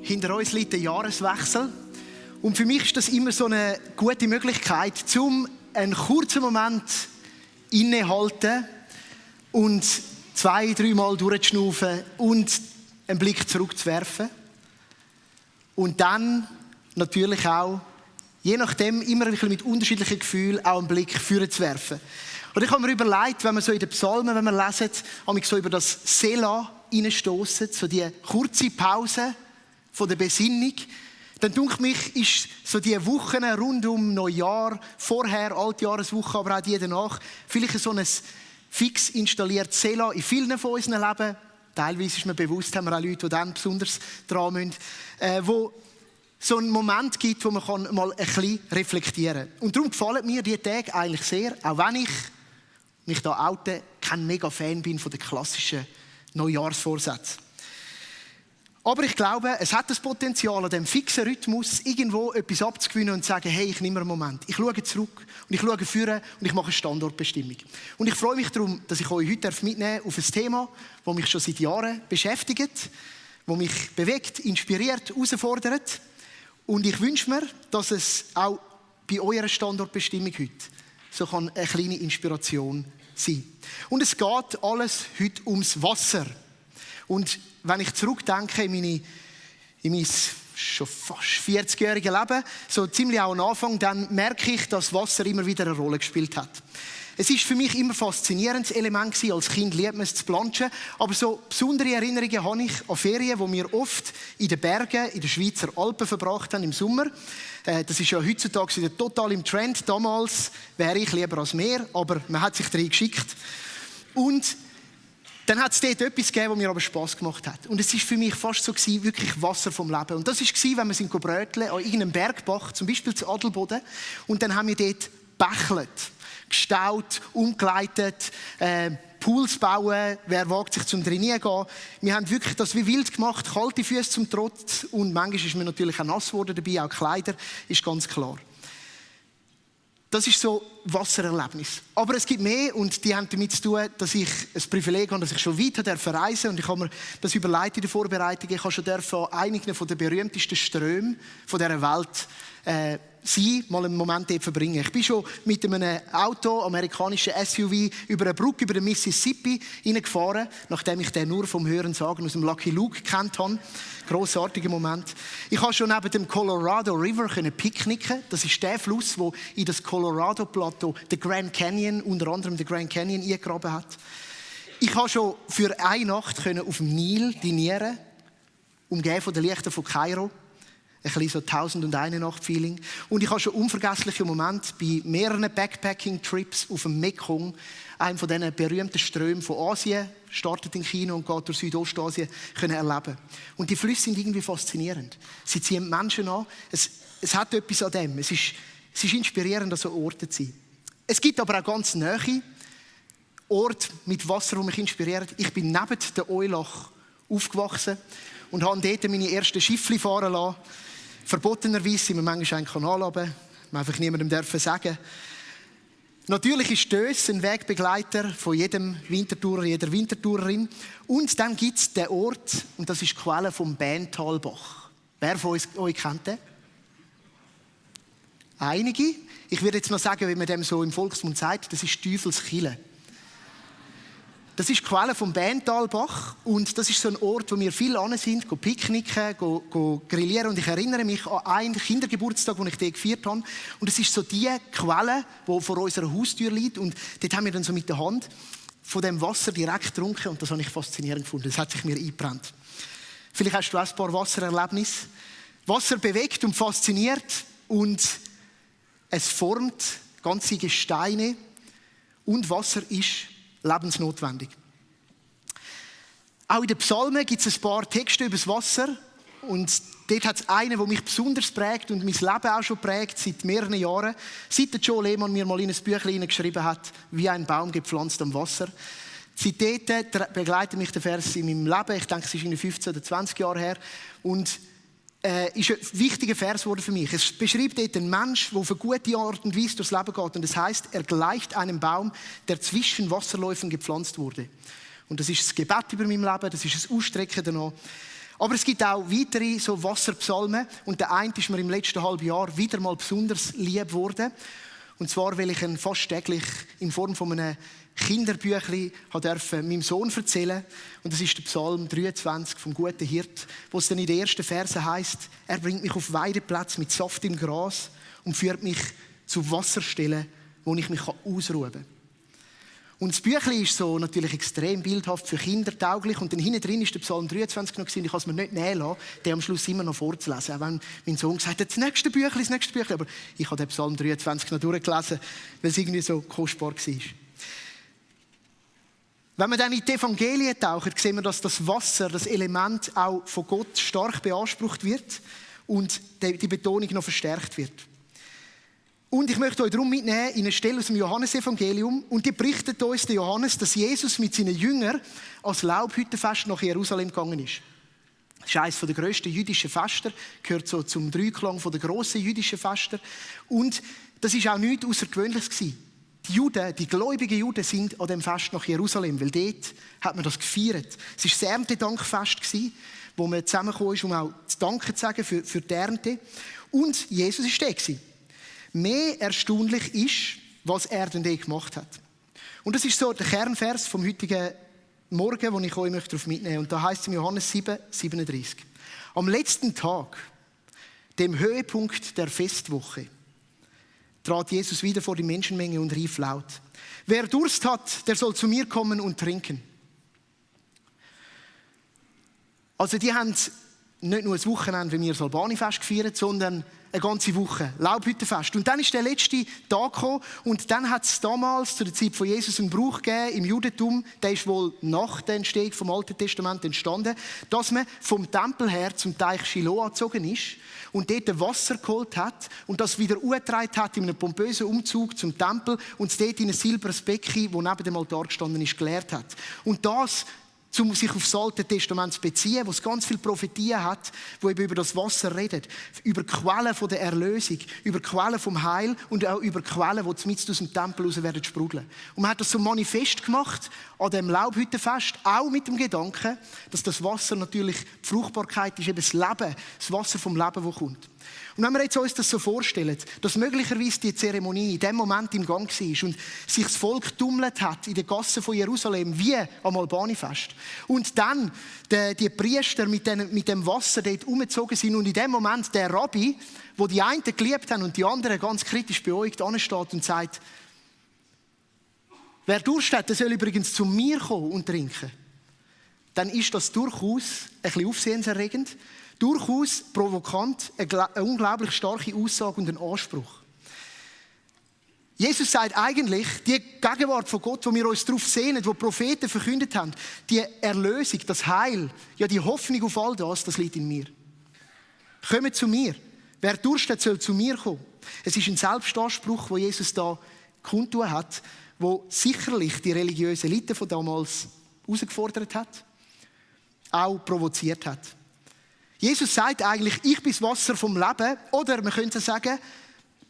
Hinter uns liegt der Jahreswechsel. Und für mich ist das immer so eine gute Möglichkeit, um einen kurzen Moment innehalten und 2-3 Mal durchzuschnaufen und einen Blick zurückzuwerfen. Und dann natürlich auch, je nachdem, immer ein bisschen mit unterschiedlichen Gefühlen, auch einen Blick vorzuwerfen. Und ich habe mir überlegt, wenn wir so in den Psalmen, wenn wir lesen, habe ich so über das Selah hineinstossen, so die kurze Pause von der Besinnung, dann denke mich, ist so die Wochen rund um Neujahr, vorher, Altjahreswoche, aber auch die danach, vielleicht so ein fix installiertes Selah in vielen von unseren Leben. Teilweise ist mir bewusst, haben wir auch Leute, die dann besonders dran müssen, wo so einen Moment gibt, wo man mal ein bisschen reflektieren kann. Und darum gefallen mir diese Tage eigentlich sehr, auch wenn ich mich da oute, kein mega Fan bin von den klassischen Neujahrsvorsätzen. Aber ich glaube, es hat das Potenzial, an diesem fixen Rhythmus irgendwo etwas abzugewinnen und zu sagen, hey, ich nehme einen Moment, ich schaue zurück und ich schaue vorne und ich mache eine Standortbestimmung. Und ich freue mich darum, dass ich euch heute mitnehmen darf auf ein Thema, das mich schon seit Jahren beschäftigt, das mich bewegt, inspiriert, herausfordert. Und ich wünsche mir, dass es auch bei eurer Standortbestimmung heute so kann eine kleine Inspiration sein. Und es geht alles heute ums Wasser. Und wenn ich zurückdenke in mein schon fast 40-jähriges Leben, so ziemlich auch am Anfang, dann merke ich, dass Wasser immer wieder eine Rolle gespielt hat. Es ist für mich immer ein faszinierendes Element gewesen. Als Kind liebt man es zu planschen. Aber so besondere Erinnerungen habe ich an Ferien, die wir oft in den Bergen, in den Schweizer Alpen verbracht haben im Sommer. Das ist ja heutzutage wieder total im Trend. Damals wäre ich lieber als Meer, aber man hat sich drin geschickt. Und dann hat es dort etwas gegeben, was mir aber Spass gemacht hat. Und es war für mich fast so gewesen, wirklich Wasser vom Leben. Und das war, wenn wir sind bröteln an irgendeinem Bergbach, zum Beispiel zu Adelboden. Und dann haben wir dort bächelt, gestaut, umgeleitet, Pools bauen, wer wagt sich zum Trainieren gehen. Wir haben wirklich das wie wild gemacht, kalte Füße zum Trotz. Und manchmal ist mir natürlich auch nass geworden dabei, auch Kleider, ist ganz klar. Das ist so Wassererlebnis. Aber es gibt mehr und die haben damit zu tun, dass ich ein Privileg habe, dass ich schon weit reisen durfte. Und ich habe mir das überlegt in der Vorbereitung. Ich habe schon an einigen der berühmtesten Ströme dieser Welt mal einen Moment dort verbringen. Ich bin schon mit einem Auto, amerikanischen SUV, über eine Brücke über den Mississippi hineingefahren, nachdem ich den nur vom Hören sagen aus dem Lucky Luke gekannt habe. Grossartiger Moment. Ich habe schon neben dem Colorado River picknicken. Das ist der Fluss, der in das Colorado-Plateau, den Grand Canyon, unter anderem den Grand Canyon eingegraben hat. Ich habe schon für eine Nacht auf dem Nil dinieren, umgeben von den Lichtern von Kairo. Ein bisschen so 1001 Nacht-Feeling. Und ich habe schon unvergessliche Momente bei mehreren Backpacking-Trips auf dem Mekong, einem von diesen berühmten Strömen von Asien, startet in China und geht durch Südostasien, können erleben. Und die Flüsse sind irgendwie faszinierend. Sie ziehen Menschen an. Es hat etwas an dem. Es ist inspirierend, an so Orten zu sein. Es gibt aber auch ganz nahe Orte mit Wasser, die mich inspirieren. Ich bin neben der Eulach aufgewachsen und habe dort meine ersten Schiffli fahren lassen. Verbotenerweise sind wir manchmal einen Kanal runter, man einfach niemandem dürfen sagen. Natürlich ist Dös ein Wegbegleiter von jedem Wintertourer, jeder Wintertourerin. Und dann gibt es den Ort, und das ist die Quelle vom Bäntalbach. Wer von euch kennt den? Einige. Ich würde jetzt noch sagen, wie man dem so im Volksmund sagt, das ist Teufelskille. Das ist die Quelle vom Bäntalbach und das ist so ein Ort, wo wir viel hin sind, picknicken, grillieren. Und ich erinnere mich an einen Kindergeburtstag, den ich dort gefeiert habe. Und es ist so die Quelle, die vor unserer Haustür liegt. Und dort haben wir dann so mit der Hand von dem Wasser direkt getrunken und das habe ich faszinierend gefunden. Das hat sich mir eingebrannt. Vielleicht hast du auch ein paar Wassererlebnisse. Wasser bewegt und fasziniert und es formt ganze Gesteine und Wasser ist lebensnotwendig. Auch in den Psalmen gibt es ein paar Texte über das Wasser und dort hat es einen, der mich besonders prägt und mein Leben auch schon prägt seit mehreren Jahren. Seit der Joe Lehmann mir mal in ein Büchlein geschrieben hat, wie ein Baum gepflanzt am Wasser. Seitdem begleitet mich der Vers in meinem Leben. Ich denke, es ist in 15 oder 20 Jahren her und ist ein wichtiger Vers geworden für mich. Es beschreibt dort einen Mensch, der auf eine gute Art und Weise durchs Leben geht. Und es heisst, er gleicht einem Baum, der zwischen Wasserläufen gepflanzt wurde. Und das ist das Gebet über meinem Leben, das ist das Ausstrecken danach. Aber es gibt auch weitere so Wasserpsalmen und der eine ist mir im letzten halben Jahr wieder mal besonders lieb geworden. Und zwar, weil ich ihn fast täglich in Form von einem Kinderbüchlein meinem Sohn erzählen. Und das ist der Psalm 23 vom guten Hirt, wo es dann in den ersten Versen heißt: Er bringt mich auf Weideplätze mit saftigem Gras und führt mich zu Wasserstellen, wo ich mich ausruhen kann. Und das Büchlein ist so natürlich extrem bildhaft für Kinder tauglich. Und dann hinten drin ist der Psalm 23 noch gewesen. Ich kann es mir nicht nehmen lassen, den am Schluss immer noch vorzulesen. Auch wenn mein Sohn gesagt hat, das nächste Büchlein. Aber ich habe den Psalm 23 noch durchgelesen, weil es irgendwie so kostbar war. Wenn wir dann in die Evangelien tauchen, sehen wir, dass das Wasser, das Element, auch von Gott stark beansprucht wird und die Betonung noch verstärkt wird. Und ich möchte euch darum mitnehmen in eine Stelle aus dem Johannesevangelium. Und die berichtet uns der Johannes, dass Jesus mit seinen Jüngern als Laubhüttenfest nach Jerusalem gegangen ist. Das ist eines der grössten jüdischen Fester, gehört so zum Dreiklang der grossen jüdischen Fester. Und das war auch nichts Außergewöhnliches gewesen. Die Juden, die gläubigen Juden, sind an dem Fest nach Jerusalem, weil dort hat man das gefeiert. Es war das Erntedankfest, wo man zusammengekommen ist, um auch zu danken zu sagen für die Ernte. Und Jesus war da. Mehr erstaunlich ist, was er denn gemacht hat. Und das ist so der Kernvers vom heutigen Morgen, den ich euch darauf mitnehmen möchte. Und da heißt es in Johannes 7, 37. Am letzten Tag, dem Höhepunkt der Festwoche, trat Jesus wieder vor die Menschenmenge und rief laut: Wer Durst hat, der soll zu mir kommen und trinken. Also die haben nicht nur ein Wochenende wie wir das Albani-Fest gefeiert, sondern eine ganze Woche, Laubhüttenfest. Und dann ist der letzte Tag gekommen und dann hat es damals zu der Zeit von Jesus einen Brauch gegeben im Judentum, der ist wohl nach der Entstehung vom Alten Testament entstanden, dass man vom Tempel her zum Teich Shiloah gezogen ist und dort Wasser geholt hat und das wieder umgetragen hat in einem pompösen Umzug zum Tempel und es dort in ein silbernes Becken, das neben dem Altar gestanden ist, geleert hat. Und das, um sich auf das Alte Testament zu beziehen, wo es ganz viele Prophetien hat, wo eben über das Wasser redet, über Quellen von der Erlösung, über Quellen vom Heil und auch über Quellen, die mitten aus dem Tempel raus werden sprudeln. Und man hat das so manifest gemacht an dem Laubhüttenfest, auch mit dem Gedanken, dass das Wasser natürlich die Fruchtbarkeit ist, eben das Leben, das Wasser vom Leben, das kommt. Und wenn wir jetzt uns das so vorstellen, dass möglicherweise die Zeremonie in dem Moment im Gang war und sich das Volk tummelt hat in den Gassen von Jerusalem, wie am Albani-Fest, und dann die Priester mit dem Wasser dort umgezogen sind und in dem Moment der Rabbi, wo die einen geliebt haben und die anderen ganz kritisch beäugt ansteht und sagt: Wer Durst hat, der soll übrigens zu mir kommen und trinken. Dann ist das durchaus ein bisschen aufsehenserregend, durchaus provokant, eine unglaublich starke Aussage und ein Anspruch. Jesus sagt eigentlich, die Gegenwart von Gott, wo wir uns darauf sehnen, wo die Propheten verkündet haben, die Erlösung, das Heil, ja die Hoffnung auf all das liegt in mir. Kommt zu mir. Wer Durst hat, soll zu mir kommen. Es ist ein Selbstanspruch, den Jesus da kundtun hat, wo sicherlich die religiösen Eliten von damals herausgefordert hat, auch provoziert hat. Jesus sagt eigentlich, ich bin das Wasser vom Leben. Oder man könnte sagen,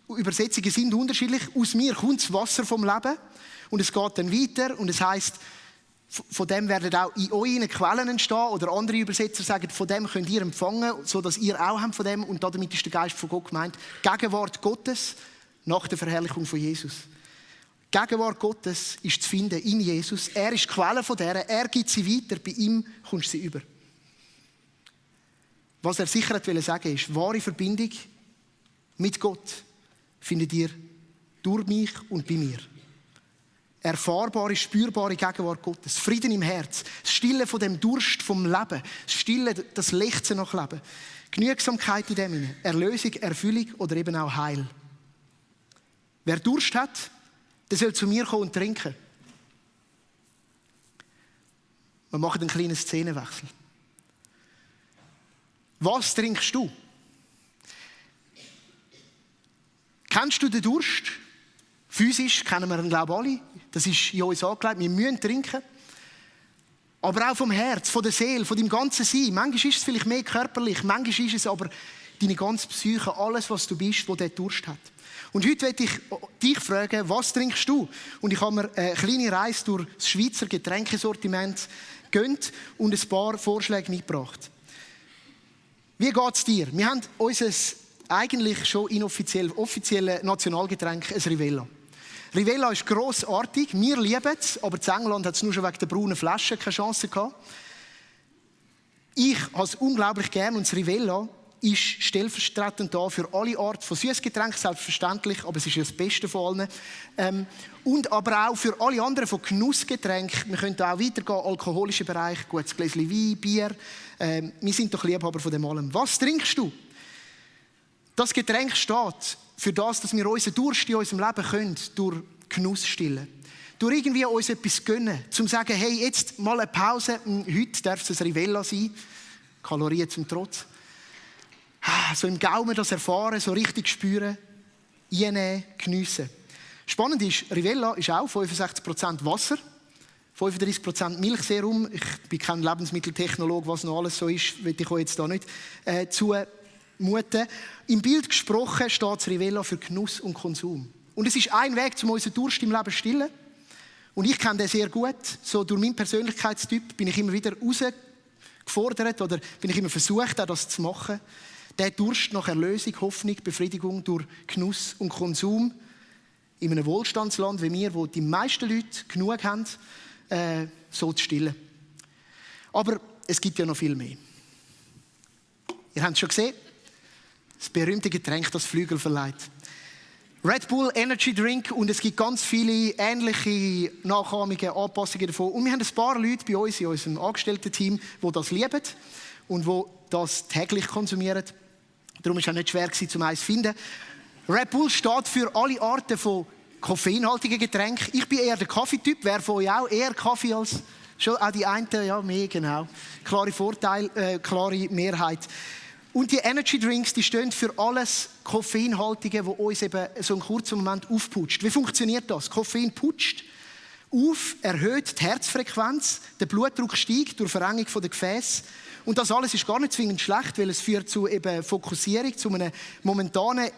Übersetzungen sind unterschiedlich. Aus mir kommt das Wasser vom Leben. Und es geht dann weiter. Und es heisst, von dem werden auch in euren Quellen entstehen. Oder andere Übersetzer sagen, von dem könnt ihr empfangen, sodass ihr auch habt von dem. Und damit ist der Geist von Gott gemeint. Gegenwart Gottes nach der Verherrlichung von Jesus. Gegenwart Gottes ist zu finden in Jesus. Er ist die Quelle von der. Er gibt sie weiter. Bei ihm kommst du sie über. Was er sicher wollte sagen, ist, wahre Verbindung mit Gott findet ihr durch mich und bei mir. Erfahrbare, spürbare Gegenwart Gottes, Frieden im Herz, das Stillen von dem Durst vom Leben, das Stillen, das Lechzen nach Leben, Genügsamkeit in dem hinein, Erlösung, Erfüllung oder eben auch Heil. Wer Durst hat, der soll zu mir kommen und trinken. Wir machen einen kleinen Szenenwechsel. Was trinkst du? Kennst du den Durst? Physisch kennen wir ihn, glaube ich, alle. Das ist in uns angelegt. Wir müssen trinken. Aber auch vom Herz, von der Seele, von deinem ganzen Sein. Manchmal ist es vielleicht mehr körperlich, manchmal ist es aber deine ganze Psyche, alles, was du bist, wo der Durst hat. Und heute möchte ich dich fragen, was trinkst du? Und ich habe mir eine kleine Reise durch das Schweizer Getränkesortiment gegönnt und ein paar Vorschläge mitgebracht. Wie geht es dir? Wir haben unser eigentlich schon offizielles Nationalgetränk, ein Rivella. Rivella ist grossartig, wir lieben es, aber in England hat es nur schon wegen der braunen Flasche keine Chance gehabt. Ich habe es unglaublich gern und das Rivella ist stellvertretend da für alle Arten von Süßgetränken, selbstverständlich, aber es ist ja das Beste von allen. Und aber auch für alle anderen von Genussgetränken. Wir können auch weitergehen, alkoholischer Bereich, gutes Gläschen Wein, Bier. Wir sind doch Liebhaber von dem allem. Was trinkst du? Das Getränk steht für das, dass wir unseren Durst in unserem Leben können, durch Genuss stillen. Durch irgendwie uns etwas gönnen. Zum sagen, hey, jetzt mal eine Pause. Heute darf es ein Rivella sein. Kalorien zum Trotz. So im Gaumen das erfahren, so richtig spüren, einnehmen, geniessen. Spannend ist, Rivella ist auch 65% Wasser, 35% Milchserum. Ich bin kein Lebensmitteltechnologe, was noch alles so ist, will ich euch jetzt da nicht zumuten. Im Bild gesprochen steht das Rivella für Genuss und Konsum. Und es ist ein Weg, um unseren Durst im Leben zu stillen. Und ich kenne den sehr gut. So durch meinen Persönlichkeitstyp bin ich immer wieder herausgefordert oder bin ich immer versucht, auch das zu machen. Der Durst nach Erlösung, Hoffnung, Befriedigung durch Genuss und Konsum in einem Wohlstandsland wie wir, wo die meisten Leute genug haben, so zu stillen. Aber es gibt ja noch viel mehr. Ihr habt es schon gesehen, das berühmte Getränk, das Flügel verleiht. Red Bull Energy Drink und es gibt ganz viele ähnliche Nachahmungen, Anpassungen davon. Und wir haben ein paar Leute bei uns in unserem Angestellten-Team, die das lieben und die das täglich konsumieren. Darum war es auch nicht schwer, um eins zu finden. Red Bull steht für alle Arten von koffeinhaltigen Getränken. Ich bin eher der Kaffeetyp. Wer von euch auch eher Kaffee als schon auch die einen? Ja, mehr, genau. Klare Vorteil, klare Mehrheit. Und die Energy Drinks, die stehen für alles Koffeinhaltige, wo uns eben so einen kurzen Moment aufputscht. Wie funktioniert das? Koffein putscht auf, erhöht die Herzfrequenz, der Blutdruck steigt durch Verengung der Gefäße. Und das alles ist gar nicht zwingend schlecht, weil es führt zu eben Fokussierung, zu einem momentanen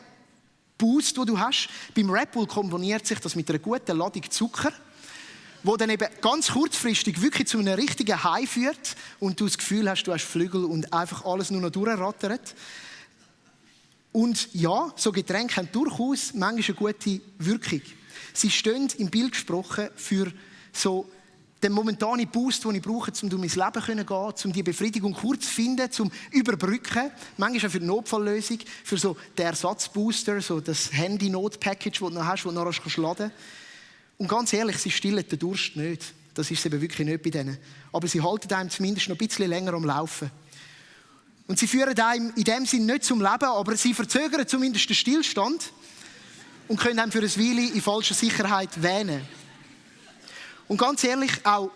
Boost, den du hast. Beim Red Bull kombiniert sich das mit einer guten Ladung Zucker, wo dann eben ganz kurzfristig wirklich zu einem richtigen High führt und du das Gefühl hast, du hast Flügel und einfach alles nur noch durchrattert. Und ja, so Getränke haben durchaus manchmal eine gute Wirkung. Sie stehen im Bild gesprochen für so den momentanen Boost, den ich brauche, um durch mein Leben zu gehen, um die Befriedigung kurz zu finden, zum Überbrücken. Manchmal auch für die Notfalllösung, für so den Ersatzbooster, so das Handy-Not-Package, das du noch hast, das du noch laden kannst. Und ganz ehrlich, sie stillen den Durst nicht. Das ist es eben wirklich nicht bei denen. Aber sie halten einem zumindest noch ein bisschen länger am Laufen. Und sie führen einem in dem Sinn nicht zum Leben, aber sie verzögern zumindest den Stillstand und können einem für eine Weile in falscher Sicherheit wähnen. Und ganz ehrlich, auch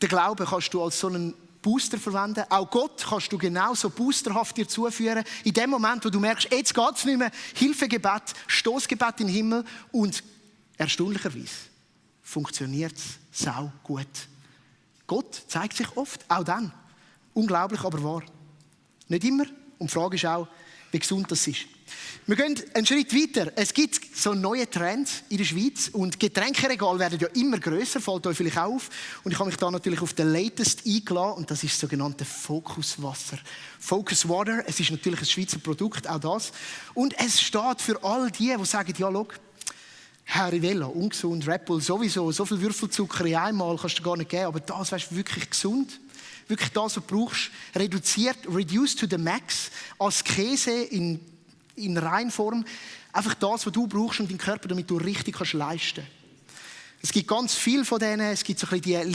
den Glauben kannst du als so einen Booster verwenden. Auch Gott kannst du genauso boosterhaft dir zuführen. In dem Moment, wo du merkst, jetzt geht es nicht mehr, Hilfegebet, Stoßgebet in den Himmel und erstaunlicherweise funktioniert es sau gut. Gott zeigt sich oft, auch dann. Unglaublich, aber wahr. Nicht immer. Und die Frage ist auch, wie gesund das ist. Wir gehen einen Schritt weiter. Es gibt so einen neuen Trend in der Schweiz und Getränkeregale werden ja immer grösser, fällt euch vielleicht auch auf. Und ich habe mich da natürlich auf den Latest eingeladen und das ist das sogenannte Focus-Wasser. Focus Water, es ist natürlich ein Schweizer Produkt, auch das. Und es steht für all die sagen, ja, schau, Herr Rivella, ungesund, Red Bull sowieso, so viel Würfelzucker in einmal kannst du gar nicht geben, aber das ist wirklich gesund. Wirklich das, was du brauchst, reduziert, reduced to the max, Askese in Reinform. Einfach das, was du brauchst, um deinen Körper, damit du richtig leisten kannst. Es gibt ganz viel von denen. Es gibt so ein bisschen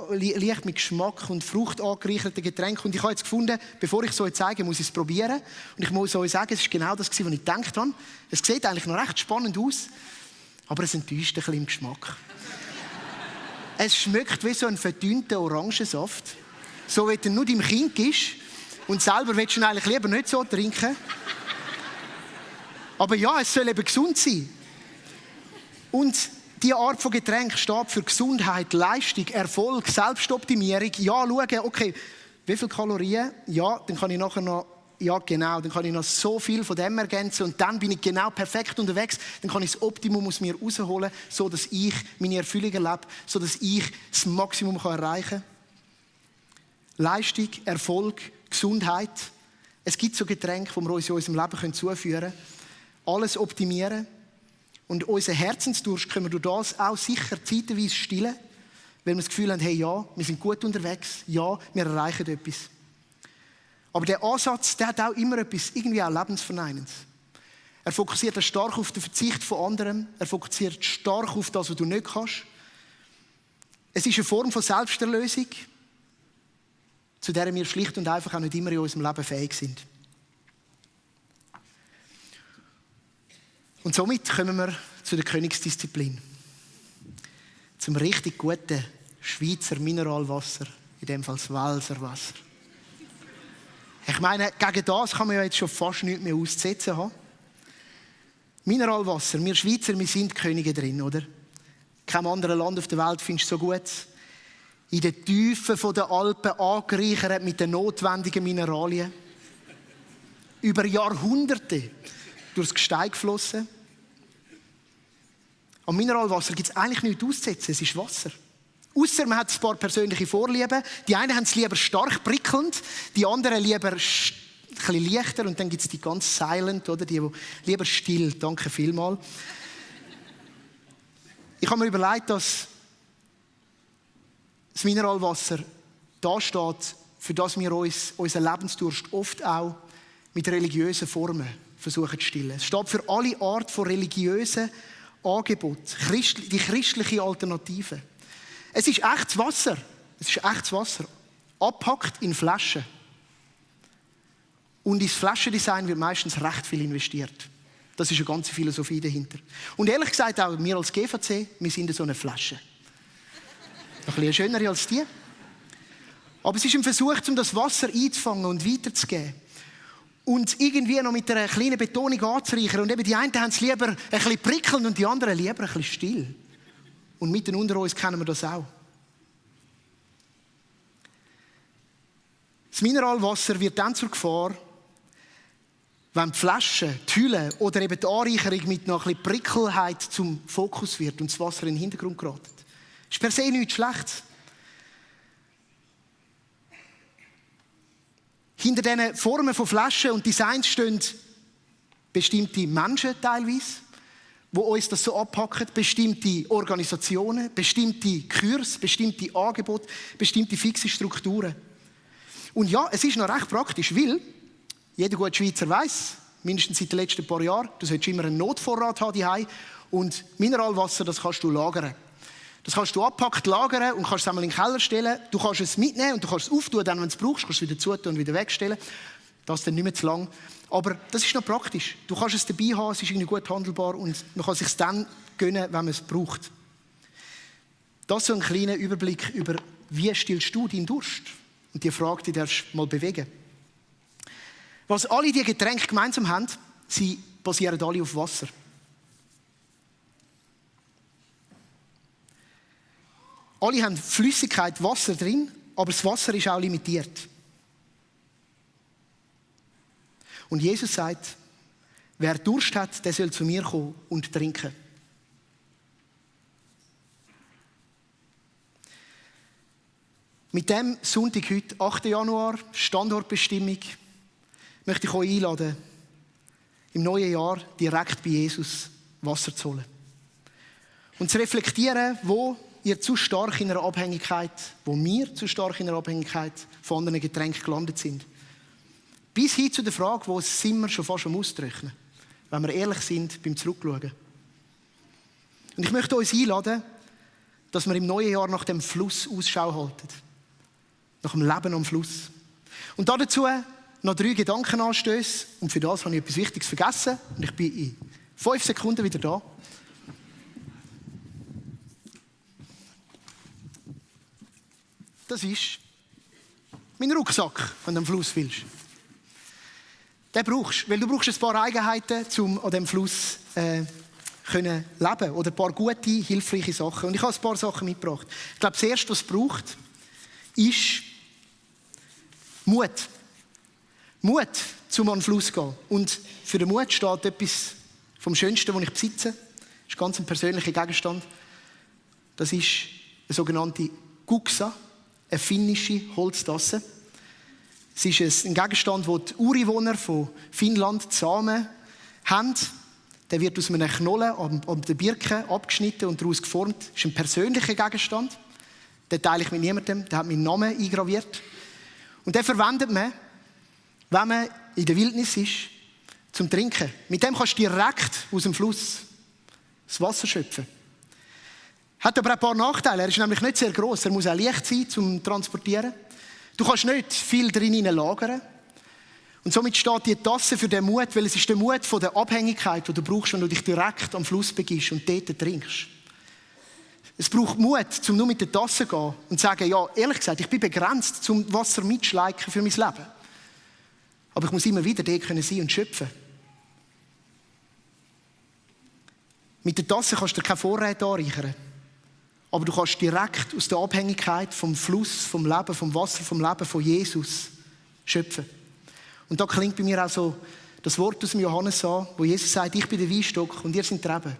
die leicht mit Geschmack und Frucht angereicherten Getränke. Und ich habe jetzt gefunden, bevor ich es euch zeige, muss ich es probieren. Und ich muss euch sagen, es ist genau das, was ich gedacht habe. Es sieht eigentlich noch recht spannend aus, aber es enttäuscht ein bisschen im Geschmack. Es schmeckt wie so ein verdünnter Orangensaft. So wie du nur deinem Kind gibst. Und selber willst du ihn eigentlich lieber nicht so trinken. Aber ja, es soll eben gesund sein. Und diese Art von Getränk steht für Gesundheit, Leistung, Erfolg, Selbstoptimierung. Ja, schauen, okay, wie viele Kalorien? Ja, dann kann ich nachher noch, ja genau, dann kann ich noch so viel von dem ergänzen und dann bin ich genau perfekt unterwegs. Dann kann ich das Optimum aus mir rausholen, so dass ich meine Erfüllung erlebe, so dass ich das Maximum erreichen kann. Leistung, Erfolg, Gesundheit, Es gibt so Getränke, die wir uns in unserem Leben zuführen können. Alles optimieren. Und unseren Herzensdurst können wir durch das auch sicher zeitweise stillen, weil wir das Gefühl haben, hey, ja, wir sind gut unterwegs, ja, wir erreichen etwas. Aber der Ansatz, der hat auch immer etwas, irgendwie auch Lebensverneinendes. Er fokussiert stark auf den Verzicht von anderen, er fokussiert stark auf das, was du nicht kannst. Es ist eine Form von Selbsterlösung, zu der wir schlicht und einfach auch nicht immer in unserem Leben fähig sind. Und somit kommen wir zu der Königsdisziplin. Zum richtig guten Schweizer Mineralwasser, in dem Fall das Welser Wasser. Ich meine, gegen das kann man ja jetzt schon fast nichts mehr auszusetzen haben. Mineralwasser, wir Schweizer, wir sind Könige drin, oder? Kein anderes Land auf der Welt findest du so gut. In den Tiefen der Alpen angereichert mit den notwendigen Mineralien. Über Jahrhunderte durchs Gestein geflossen. Am Mineralwasser gibt es eigentlich nichts auszusetzen, es ist Wasser. Ausser man hat ein paar persönliche Vorlieben. Die einen haben es lieber stark prickelnd, die anderen lieber ein bisschen leichter und dann gibt es die ganz silent, oder? Die lieber still. Danke vielmals. Ich habe mir überlegt, dass das Mineralwasser da steht, für das wir uns unseren Lebensdurst oft auch mit religiösen Formen versuchen zu stillen. Es steht für alle Art von religiösen Angeboten, die christliche Alternative. Es ist echtes Wasser. Es ist echtes Wasser. Abgepackt in Flaschen. Und ins Flaschendesign wird meistens recht viel investiert. Das ist eine ganze Philosophie dahinter. Und ehrlich gesagt, auch wir als GVC, wir sind so eine Flasche. Noch ein bisschen schöner als die. Aber es ist ein Versuch, um das Wasser einzufangen und weiterzugeben. Und irgendwie noch mit einer kleinen Betonung anzureichern. Und eben die einen haben es lieber ein bisschen prickelnd und die anderen lieber ein bisschen still. Und mitten unter uns kennen wir das auch. Das Mineralwasser wird dann zur Gefahr, wenn die Flasche, die Hülle oder eben die Anreicherung mit noch ein bisschen Prickelheit zum Fokus wird und das Wasser in den Hintergrund gerät. Das ist per se nichts Schlechtes. Hinter diesen Formen von Flaschen und Designs stehen bestimmte Menschen teilweise, die uns das so abpacken, bestimmte Organisationen, bestimmte Kurse, bestimmte Angebote, bestimmte fixe Strukturen. Und ja, es ist noch recht praktisch, weil jeder gute Schweizer weiss, mindestens seit den letzten paar Jahren, du solltest immer einen Notvorrat haben daheim und Mineralwasser, das kannst du lagern. Das kannst du abpackt lagern und kannst es einmal in den Keller stellen. Du kannst es mitnehmen und du kannst es auftun, dann, wenn du es brauchst, kannst du es wieder zutun und wieder wegstellen. Das ist dann nicht mehr zu lang. Aber das ist noch praktisch. Du kannst es dabei haben, es ist irgendwie gut handelbar und man kann es sich dann gönnen, wenn man es braucht. Das ist so ein kleiner Überblick über, wie stillst du deinen Durst? Und die Frage, die darfst du mal bewegen. Was alle diese Getränke gemeinsam haben, sie basieren alle auf Wasser. Alle haben Flüssigkeit, Wasser drin, aber das Wasser ist auch limitiert. Und Jesus sagt, wer Durst hat, der soll zu mir kommen und trinken. Mit dem Sonntag heute, 8. Januar, Standortbestimmung, möchte ich euch einladen, im neuen Jahr direkt bei Jesus Wasser zu holen. Und zu reflektieren, wo ihr zu stark in einer Abhängigkeit, wo wir zu stark in einer Abhängigkeit von anderen Getränken gelandet sind. Bis hin zu der Frage, wo sind wir schon fast am Austrocknen, wenn wir ehrlich sind beim Zurückschauen. Und ich möchte uns einladen, dass wir im neuen Jahr nach dem Fluss Ausschau halten. Nach dem Leben am Fluss. Und dazu noch 3 Gedankenanstöße. Und für das habe ich etwas Wichtiges vergessen. Und ich bin in 5 Sekunden wieder da. Das ist mein Rucksack, wenn du am Fluss willst. Den brauchst du, weil du brauchst ein paar Eigenheiten, um an diesem Fluss können leben oder ein paar gute, hilfreiche Sachen. Und ich habe ein paar Sachen mitgebracht. Ich glaube, das Erste, was es braucht, ist Mut. Mut, um an den Fluss zu gehen. Und für den Mut steht etwas vom Schönsten, was ich besitze. Das ist ganz ein persönlicher Gegenstand. Das ist eine sogenannte Guxa, eine finnische Holztasse. Es ist ein Gegenstand, den die Ureinwohner von Finnland zusammen haben. Der wird aus einem Knollen an der Birke abgeschnitten und daraus geformt. Das ist ein persönlicher Gegenstand. Den teile ich mit niemandem. Der hat meinen Namen eingraviert. Und den verwendet man, wenn man in der Wildnis ist, zum Trinken. Mit dem kannst du direkt aus dem Fluss das Wasser schöpfen. Hat aber auch ein paar Nachteile. Er ist nämlich nicht sehr gross. Er muss auch leicht sein zum Transportieren. Du kannst nicht viel drin lagern. Und somit steht die Tasse für den Mut, weil es ist der Mut von der Abhängigkeit, die du brauchst, wenn du dich direkt am Fluss begibst und dort trinkst. Es braucht Mut, um nur mit der Tasse zu gehen und zu sagen, ja, ehrlich gesagt, ich bin begrenzt, zum Wasser mitzuschleichen für mein Leben. Aber ich muss immer wieder dort sein und schöpfen. Mit der Tasse kannst du dir keine Vorräte anreichern. Aber du kannst direkt aus der Abhängigkeit vom Fluss, vom Leben, vom Wasser, vom Leben von Jesus schöpfen. Und da klingt bei mir auch so das Wort aus dem Johannes an, wo Jesus sagt, ich bin der Weinstock und ihr seid die Reben.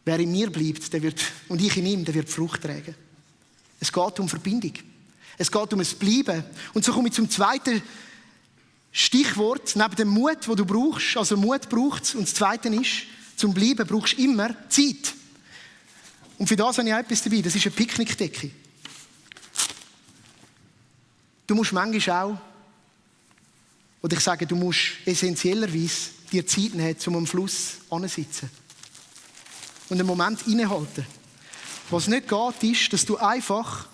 Wer in mir bleibt, der wird, und ich in ihm, der wird Frucht tragen. Es geht um Verbindung. Es geht um ein Bleiben. Und so komme ich zum zweiten Stichwort, neben dem Mut, den du brauchst. Also Mut braucht es. Und das Zweite ist, zum Bleiben brauchst du immer Zeit. Und für das habe ich auch etwas dabei. Das ist eine Picknickdecke. Du musst manchmal auch, oder ich sage, du musst essentiellerweise dir Zeit nehmen, um am Fluss anzusitzen. Und einen Moment innehalten. Was nicht geht, ist, dass du einfach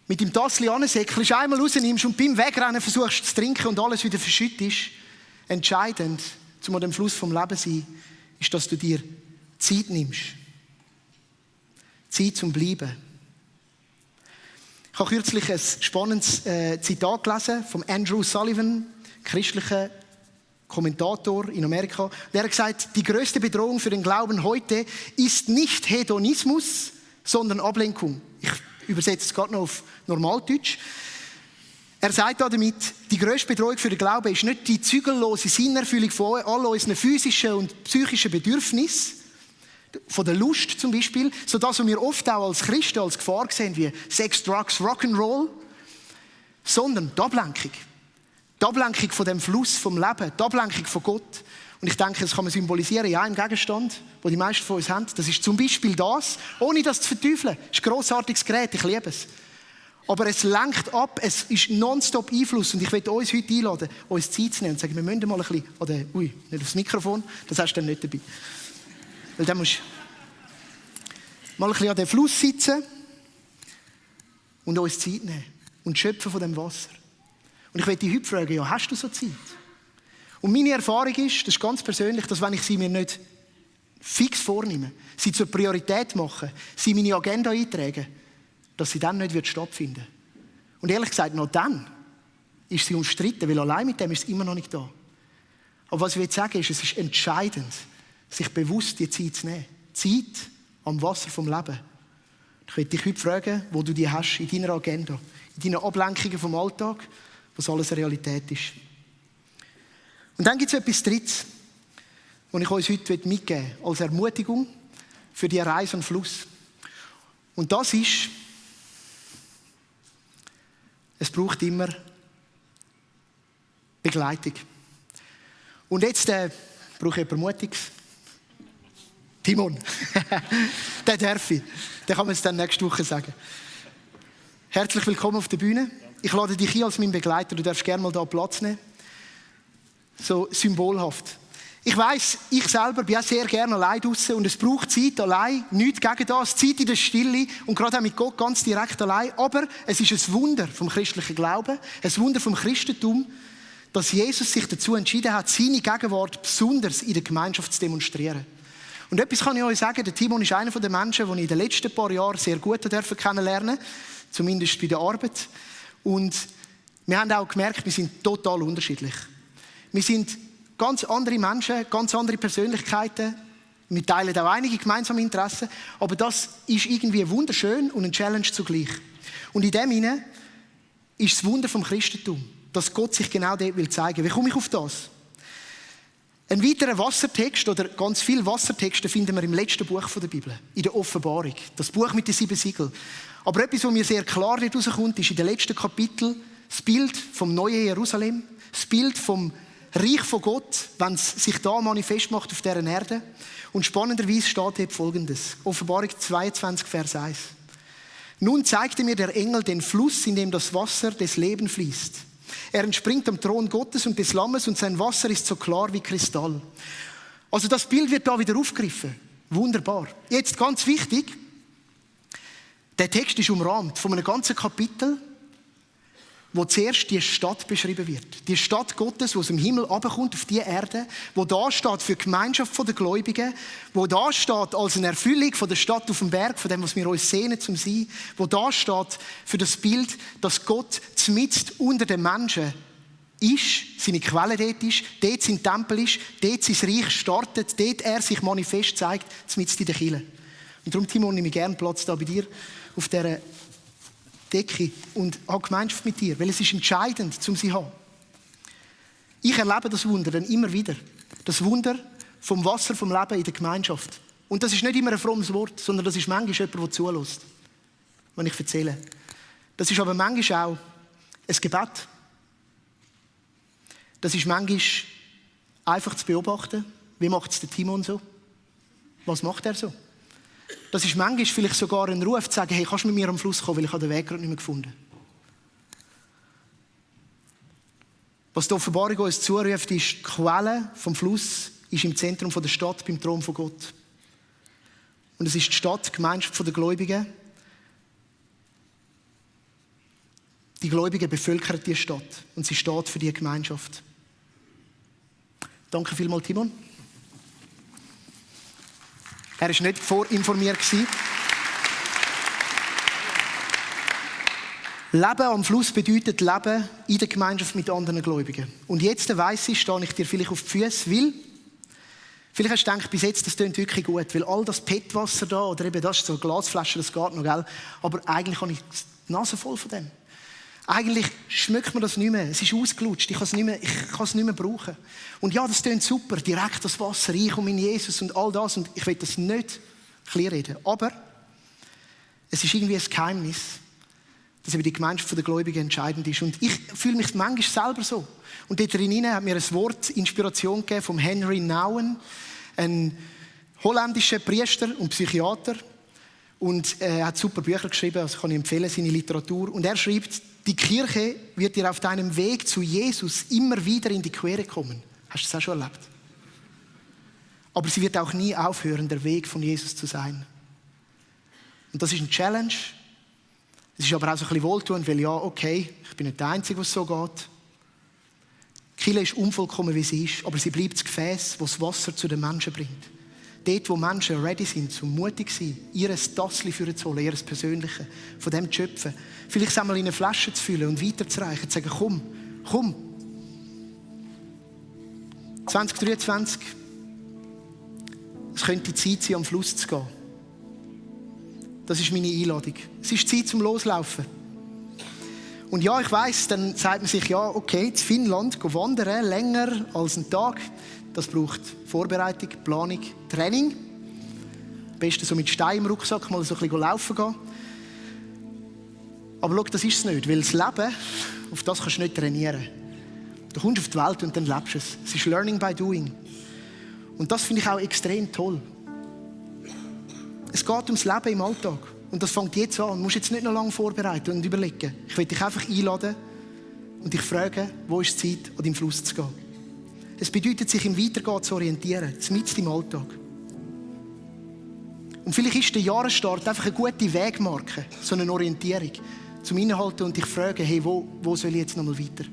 mit dem Tassli ansäckelst, einmal rausnimmst und beim Wegrennen versuchst zu trinken und alles wieder verschüttest. Entscheidend, um an dem Fluss vom Leben zu sein, ist, dass du dir Zeit nimmst. Zeit zum Bleiben. Ich habe kürzlich ein spannendes Zitat gelesen von Andrew Sullivan, christlicher Kommentator in Amerika. Der hat gesagt, die größte Bedrohung für den Glauben heute ist nicht Hedonismus, sondern Ablenkung. Ich übersetze es gerade noch auf Normaldeutsch. Er sagt damit, die grösste Bedrohung für den Glauben ist nicht die zügellose Sinnerfüllung von all unseren physischen und psychischen Bedürfnissen, von der Lust zum Beispiel, so das, was wir oft auch als Christen als Gefahr sehen, wie Sex, Drugs, Rock'n'Roll, sondern die Ablenkung. Die Ablenkung von dem Fluss vom Leben, die Ablenkung von Gott. Und ich denke, das kann man symbolisieren in einem Gegenstand, den die meisten von uns haben. Das ist zum Beispiel das, ohne das zu verteufeln. Das ist ein grossartiges Gerät, ich liebe es. Aber es lenkt ab, es ist nonstop Einfluss. Und ich möchte uns heute einladen, uns Zeit zu nehmen und sagen, wir müssen mal ein bisschen, oder, nicht aufs Mikrofon, das hast du dann nicht dabei. Weil dann musst du mal ein bisschen an den Fluss sitzen und uns Zeit nehmen und schöpfen von dem Wasser. Und ich möchte dich heute fragen, ja, hast du so Zeit? Und meine Erfahrung ist, das ist ganz persönlich, dass wenn ich sie mir nicht fix vornehme, sie zur Priorität mache, sie in meine Agenda eintragen, dass sie dann nicht stattfinden wird. Und ehrlich gesagt, noch dann ist sie umstritten, weil allein mit dem ist es immer noch nicht da. Aber was ich sagen will, ist, es ist entscheidend, sich bewusst die Zeit zu nehmen. Zeit am Wasser vom Leben. Ich möchte dich heute fragen, wo du die hast in deiner Agenda, in deinen Ablenkungen vom Alltag, was alles eine Realität ist. Und dann gibt es etwas Drittes, was ich uns heute mitgeben möchte, als Ermutigung für die Reise am Fluss. Und das ist, es braucht immer Begleitung. Und jetzt brauche ich Ermutigung. Timon, den darf ich. Den kann man es dann nächste Woche sagen. Herzlich willkommen auf der Bühne. Ich lade dich ein als mein Begleiter. Du darfst gerne mal da Platz nehmen. So symbolhaft. Ich weiss, ich selber bin auch sehr gerne allein draussen und es braucht Zeit allein, nichts gegen das, Zeit in der Stille und gerade auch mit Gott ganz direkt allein. Aber es ist ein Wunder vom christlichen Glauben, ein Wunder vom Christentum, dass Jesus sich dazu entschieden hat, seine Gegenwart besonders in der Gemeinschaft zu demonstrieren. Und etwas kann ich euch sagen, der Timon ist einer der Menschen, die ich in den letzten paar Jahren sehr gut kennenlernen durfte, zumindest bei der Arbeit. Und wir haben auch gemerkt, wir sind total unterschiedlich. Wir sind ganz andere Menschen, ganz andere Persönlichkeiten. Wir teilen auch einige gemeinsame Interessen. Aber das ist irgendwie wunderschön und ein Challenge zugleich. Und in dem hinein ist das Wunder vom Christentum, dass Gott sich genau dort will zeigen. Wie komme ich auf das? Ein weiterer Wassertext oder ganz viele Wassertexte finden wir im letzten Buch der Bibel, in der Offenbarung. Das Buch mit den 7 Siegeln. Aber etwas, was mir sehr klar rauskommt, ist in den letzten Kapitel das Bild vom neuen Jerusalem, das Bild vom Reich von Gott, wenn es sich da manifest macht auf dieser Erde. Und spannenderweise steht dort Folgendes. Offenbarung 22, Vers 1. Nun zeigte mir der Engel den Fluss, in dem das Wasser des Lebens fließt. Er entspringt am Thron Gottes und des Lammes und sein Wasser ist so klar wie Kristall. Also das Bild wird da wieder aufgegriffen. Wunderbar. Jetzt ganz wichtig, der Text ist umrahmt von einem ganzen Kapitel, wo zuerst die Stadt beschrieben wird. Die Stadt Gottes, die aus dem Himmel runterkommt auf die Erde, wo da steht für die Gemeinschaft der Gläubigen, wo da steht als eine Erfüllung von der Stadt auf dem Berg, von dem, was wir uns sehnen zum Sein, wo da steht für das Bild, dass Gott mitten unter den Menschen ist, seine Quelle dort ist, dort sein Tempel ist, dort sein Reich startet, dort er sich manifest zeigt, mitten in der Kirche. Und darum, Timon, nehme ich gerne Platz da bei dir auf dieser Decke und habe Gemeinschaft mit dir, weil es ist entscheidend, um sie zu haben. Ich erlebe das Wunder dann immer wieder. Das Wunder vom Wasser, vom Leben in der Gemeinschaft. Und das ist nicht immer ein frommes Wort, sondern das ist manchmal jemand, der zulässt, wenn ich erzähle. Das ist aber manchmal auch ein Gebet. Das ist manchmal einfach zu beobachten. Wie macht es der Timon so? Was macht er so? Das ist manchmal vielleicht sogar ein Ruf, zu sagen, hey, kannst du mit mir am Fluss kommen, weil ich den Weg gerade nicht mehr gefunden habe. Was die Offenbarung uns zuruft, ist, die Quelle vom Fluss ist im Zentrum der Stadt, beim Thron von Gott. Und es ist die Stadt, die Gemeinschaft der Gläubigen. Die Gläubigen bevölkern die Stadt und sie steht für die Gemeinschaft. Danke vielmals, Timon. Er war nicht vorinformiert. Leben am Fluss bedeutet Leben in der Gemeinschaft mit anderen Gläubigen. Und jetzt weiss ich, stehe ich dir vielleicht auf die Füße, weil vielleicht hast du gedacht, bis jetzt, das klingt wirklich gut, weil all das PET-Wasser da, oder eben das ist so eine Glasflasche, das geht noch, gell? Aber eigentlich habe ich die Nase voll von dem. Eigentlich schmeckt mir das nicht mehr. Es ist ausgelutscht. Ich kann es nicht mehr brauchen. Und ja, das klingt super. Direkt das Wasser, ich und mein Jesus und all das. Und ich will das nicht kleinreden. Aber es ist irgendwie ein Geheimnis, dass eben die Gemeinschaft der Gläubigen entscheidend ist. Und ich fühle mich manchmal selber so. Und dort drin hat mir ein Wort Inspiration gegeben vom Henry Nouwen, ein holländischer Priester und Psychiater. Und er hat super Bücher geschrieben, also kann ich empfehlen, seine Literatur. Und er schreibt, die Kirche wird dir auf deinem Weg zu Jesus immer wieder in die Quere kommen. Hast du das auch schon erlebt? Aber sie wird auch nie aufhören, der Weg von Jesus zu sein. Und das ist eine Challenge. Es ist aber auch so ein bisschen wohltuend, weil ja, okay, ich bin nicht der Einzige, was so geht. Die Kirche ist unvollkommen, wie sie ist, aber sie bleibt das Gefäß, das das Wasser zu den Menschen bringt. Dort, wo Menschen ready sind, so mutig sind, ihr Tassli für zu holen, ihr Persönliche, von dem zu schöpfen. Vielleicht es einmal in eine Flasche zu füllen und weiterzureichen, zu sagen, komm. 2023, es könnte Zeit sein, am Fluss zu gehen. Das ist meine Einladung. Es ist Zeit zum Loslaufen. Und ja, ich weiss, dann sagt man sich, ja, okay, in Finnland wandern länger als einen Tag. Das braucht Vorbereitung, Planung, Training. Am besten so mit Stein im Rucksack mal so ein bisschen laufen gehen. Aber schau, das ist es nicht, weil das Leben, auf das kannst du nicht trainieren. Du kommst auf die Welt und dann lebst du es. Es ist Learning by Doing. Und das finde ich auch extrem toll. Es geht ums Leben im Alltag. Und das fängt jetzt an. Du musst jetzt nicht noch lange vorbereiten und überlegen. Ich will dich einfach einladen und dich fragen, wo ist die Zeit, an deinem Fluss zu gehen. Es bedeutet, sich im Weitergehen zu orientieren, mitten im Alltag. Und vielleicht ist der Jahresstart einfach eine gute Wegmarke, so eine Orientierung, zum Innehalten und dich fragen, hey, wo soll ich jetzt nochmal weiter?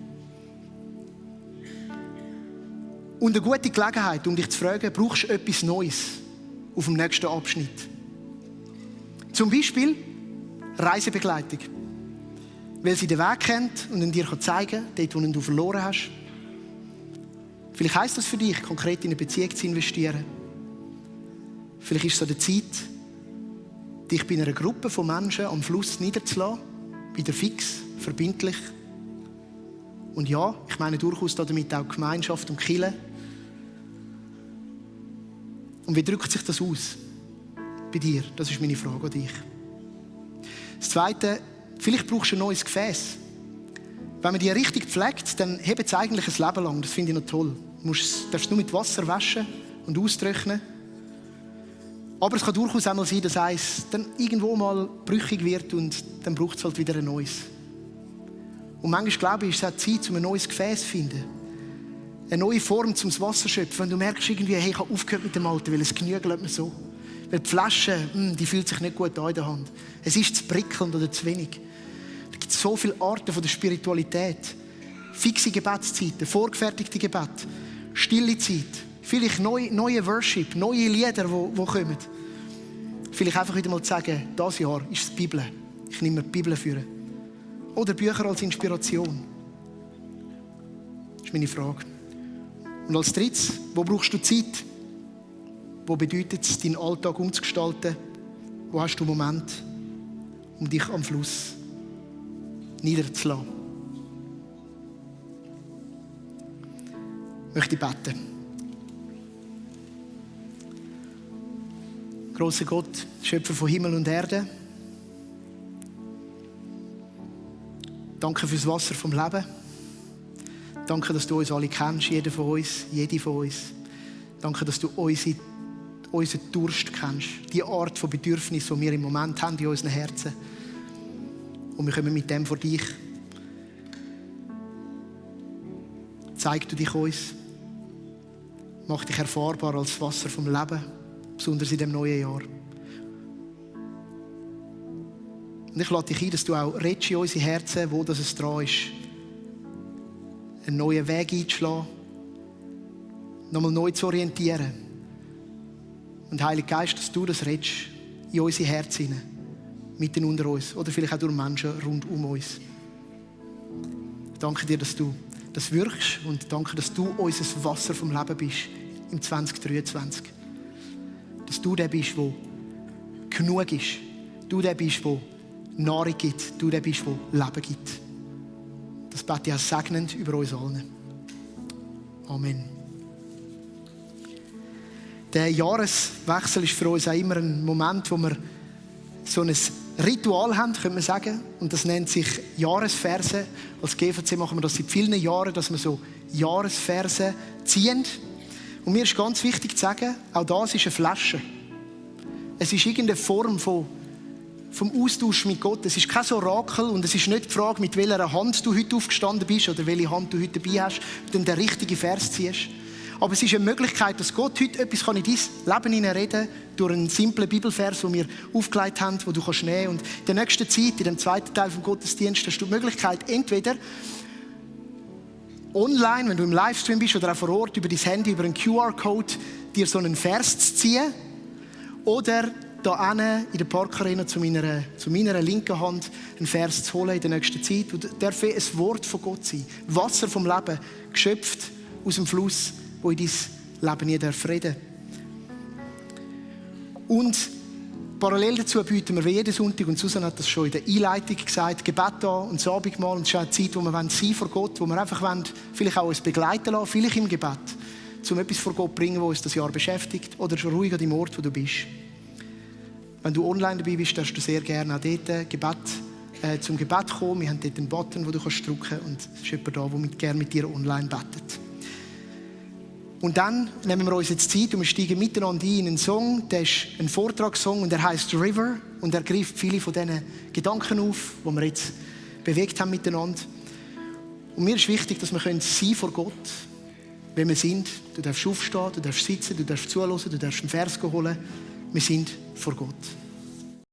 Und eine gute Gelegenheit, um dich zu fragen, brauchst du etwas Neues auf dem nächsten Abschnitt? Zum Beispiel Reisebegleitung. Weil sie den Weg kennt und ihn dir zeigen kann, dort, wo du ihn verloren hast. Vielleicht heisst das für dich, konkret in eine Beziehung zu investieren. Vielleicht ist es an der Zeit, dich bei einer Gruppe von Menschen am Fluss niederzulassen. Wieder fix, verbindlich. Und ja, ich meine durchaus damit auch Gemeinschaft und Kirche. Und wie drückt sich das aus bei dir? Das ist meine Frage an dich. Das Zweite, vielleicht brauchst du ein neues Gefäß. Wenn man die richtig pflegt, dann hebt es eigentlich ein Leben lang. Das finde ich noch toll. Du darfst nur mit Wasser waschen und austrocknen. Aber es kann durchaus auch mal sein, dass eins dann irgendwo mal brüchig wird und dann braucht es halt wieder ein neues. Und manchmal glaube ich, ist es auch Zeit, um ein neues Gefäß zu finden. Eine neue Form zum Wasser schöpfen. Wenn du merkst, irgendwie, hey, ich habe aufgehört mit dem Alten, weil es genügelt mir so. Weil die Flasche, die fühlt sich nicht gut an in der Hand. Es ist zu prickelnd oder zu wenig. Es gibt so viele Arten von der Spiritualität. Fixe Gebetszeiten, vorgefertigte Gebete, stille Zeit, vielleicht neue Worship, neue Lieder, die kommen. Vielleicht einfach wieder mal zu sagen, dieses Jahr ist es die Bibel. Ich nehme mir die Bibel für. Oder Bücher als Inspiration. Das ist meine Frage. Und als drittes, wo brauchst du Zeit? Wo bedeutet es, deinen Alltag umzugestalten? Wo hast du einen Moment, um dich am Fluss niederzulassen? Ich möchte beten. Grosser Gott, Schöpfer von Himmel und Erde. Danke fürs Wasser vom Leben. Danke, dass du uns alle kennst, jeder von uns, jede von uns. Danke, dass du unseren Durst kennst. Die Art von Bedürfnis, die wir im Moment haben in unseren Herzen. Und wir kommen mit dem vor dich. Zeig du dich uns. Mach dich erfahrbar als Wasser vom Leben, besonders in dem neuen Jahr. Und ich lade dich ein, dass du auch redest in unsere Herzen, wo das es dran ist, einen neuen Weg einzuschlagen, nochmal neu zu orientieren. Und Heiliger Geist, dass du das redest in unsere Herzen hinein, mitten unter uns oder vielleicht auch durch Menschen rund um uns. Ich danke dir, dass du das wirkst und danke, dass du unser Wasser vom Leben bist im 2023. Dass du der bist, der genug ist. Du der bist, der Nahrung gibt. Du der bist, der Leben gibt. Das bete ich auch segnend über uns allen. Amen. Der Jahreswechsel ist für uns auch immer ein Moment, wo wir so ein Ritual haben, könnte man sagen. Und das nennt sich Jahresverse. Als GVC machen wir das seit vielen Jahren, dass wir so Jahresverse ziehen. Und mir ist ganz wichtig zu sagen, auch das ist eine Flasche. Es ist irgendeine Form vom Austausch mit Gott. Es ist kein Orakel und es ist nicht die Frage, mit welcher Hand du heute aufgestanden bist oder welche Hand du heute dabei hast und dann den richtigen Vers ziehst. Aber es ist eine Möglichkeit, dass Gott heute etwas in dein Leben hineinreden kann, durch einen simplen Bibelvers, den wir aufgelegt haben, den du nehmen kannst. Und in der nächsten Zeit, in dem zweiten Teil des Gottesdienstes, hast du die Möglichkeit, entweder online, wenn du im Livestream bist oder auch vor Ort, über dein Handy, über einen QR-Code, dir so einen Vers zu ziehen. Oder da hinten in der Parkarena zu meiner linken Hand einen Vers zu holen in der nächsten Zeit. Und darf ein Wort von Gott sein. Wasser vom Leben, geschöpft aus dem Fluss, wo in dein Leben nie reden darf. Und parallel dazu bieten wir wie jeden Sonntag, und Susan hat das schon in der Einleitung gesagt, Gebet an und das Abendmahl. Und es ist auch eine Zeit, wo wir sein vor Gott, wo wir einfach vielleicht auch uns begleiten lassen, vielleicht im Gebet, um etwas vor Gott zu bringen, was uns das Jahr beschäftigt, oder schon ruhig an dem Ort, wo du bist. Wenn du online dabei bist, darfst du sehr gerne auch dort zum Gebet kommen. Wir haben dort einen Button, den du drücken kannst, und es ist jemand da, der gerne mit dir online betet. Und dann nehmen wir uns jetzt Zeit und wir steigen miteinander ein in einen Song, der ist ein Vortragssong und der heißt River und er greift viele von diesen Gedanken auf, die wir jetzt bewegt haben miteinander. Und mir ist wichtig, dass wir sein vor Gott, wenn wir sind. Du darfst aufstehen, du darfst sitzen, du darfst zuhören, du darfst einen Vers holen. Wir sind vor Gott.